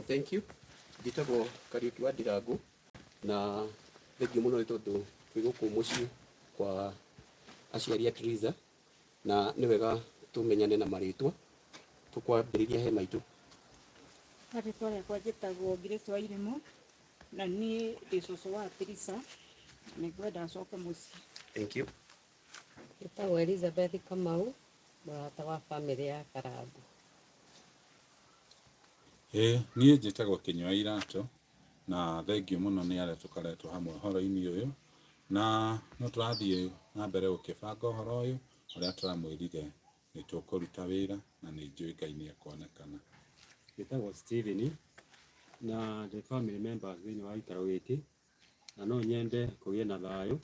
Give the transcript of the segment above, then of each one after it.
Wow, thank you. Njĩtagwo Kariũki wa Ndirangu na thengiũ mũno nĩ tondũ twĩ gũkũ mũciĩ kwa aciari a Triza na nĩ wega tũmenyane na marĩtwa. Tũkwambĩrĩria he maitũ. Rĩtwa rĩakwa njĩtagwo Grace Wairimu na niĩ ndĩ cũcũ wa Teresa na nĩngwenda acoke mũciĩ. Thank you. Njĩtagwo Elizabeth Kamau, mũrata wa bamĩrĩ ya Karangu. Ĩĩ niĩ njĩtagwo Kĩnyua Iratũ na thengiũ mũno nĩ arĩa tũkoretwo hamwe ũhoro-inĩ ũyũ na no tũrathiĩ na mbere gũkĩbanga ũhoro ũyũ ũrĩa tũramwĩrire nĩ tũkũruta wĩra na nĩ njũĩ Ngai nĩ ekuonekana. Njĩtagwo Steven na ndĩ family members thĩinĩ wa gĩikaro gĩkĩ na no nyende kũgĩe na thayũ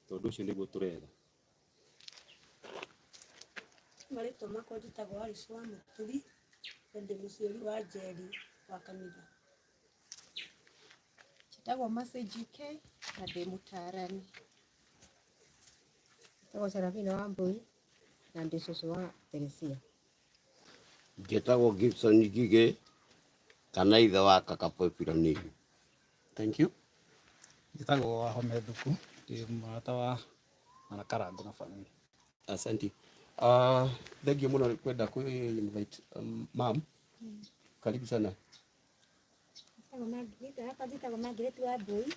tondũ ũcio nĩguo tũretha. Marĩtwa makwa njĩtagwo Alice wa Mũturi na ndĩ mũciari wa Njeri wa kanitha. Njĩtagwo Mercy GK na ndĩ mũtaarani. Njĩtagwo Sarafina Wambui na ndĩ cũcũ wa Teresia. Njĩtagwo Gibson Ngigĩ kana ithe wa Kakapo Epironi. Thank you. Njĩtagwo Wahome Thuku, ndĩ mũrata wa Mwana Karangũ na family. Asante. Thengiũ mũno nĩ kwenda kũ invite mam. Karibu sana. Rĩtwa rĩakwa njĩtagwo Margaret Wambui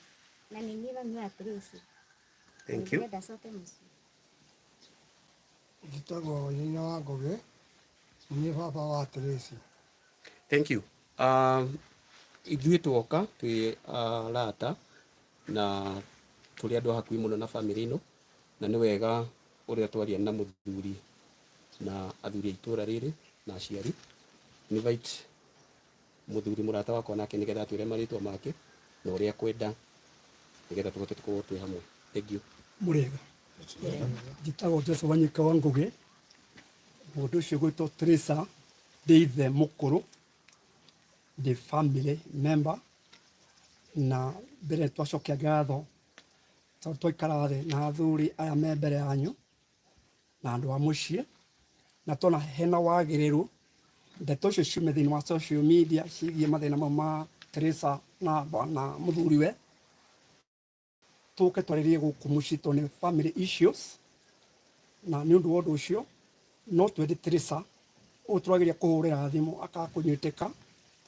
na nĩ niĩ mami wa Tracy. Thank you. Nĩngwenda acoke mũciĩ. Njĩtagwo Wainaina wa Ngũgĩ, nĩ niĩ baba wa Tracy. Thank you. Ithuĩ twoka twĩ arata na tũrĩ andũ a hakuhĩ mũno na bamĩrĩ ĩno na nĩ wega ũrĩa twaria na mũthuri na athuri a itũra rĩrĩ na aciari. Invite mũthuri mũrata wakwa nake nĩgetha atwĩre marĩtwa make na ũrĩa akwenda nĩgetha tũhote gũkorwo twĩ hamwe. Thank you. Mũrĩega. Njĩtagwo Joseph Wanyika wa Ngũgĩ. Mũndũ ũcio gwĩtwo Teresa ndĩ ithe mũkũrũ, ndĩ family member na mbere twacokia ngatho tondũ twaikara thĩ na athuri aya me mbere yanyu na andũ a mũciĩ na tuona hena wagĩrĩru ndeto icio ciume thĩinĩ wa social media ciĩgiĩ mathĩna mau ma Teresa na mũthuriwe tũke twarĩrie gũkũ mũciĩ tondũ nĩ family issues na nĩ ũndũ wa ũndũ ũcio no twende Teresa ũyũ tũrageria kũhũrĩra thimũ akaga kũnyitĩka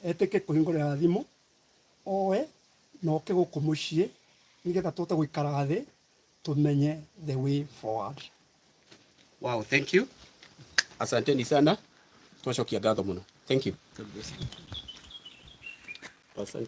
etĩke kũhingũrĩra thimũ oe na oke gũkũ mũciĩ nĩgetha tũhote gũikara thĩ tũmenye the way forward. Wow, thank you. Asanteni sana. Twacokia ngatho mũno. Thank you. Asante.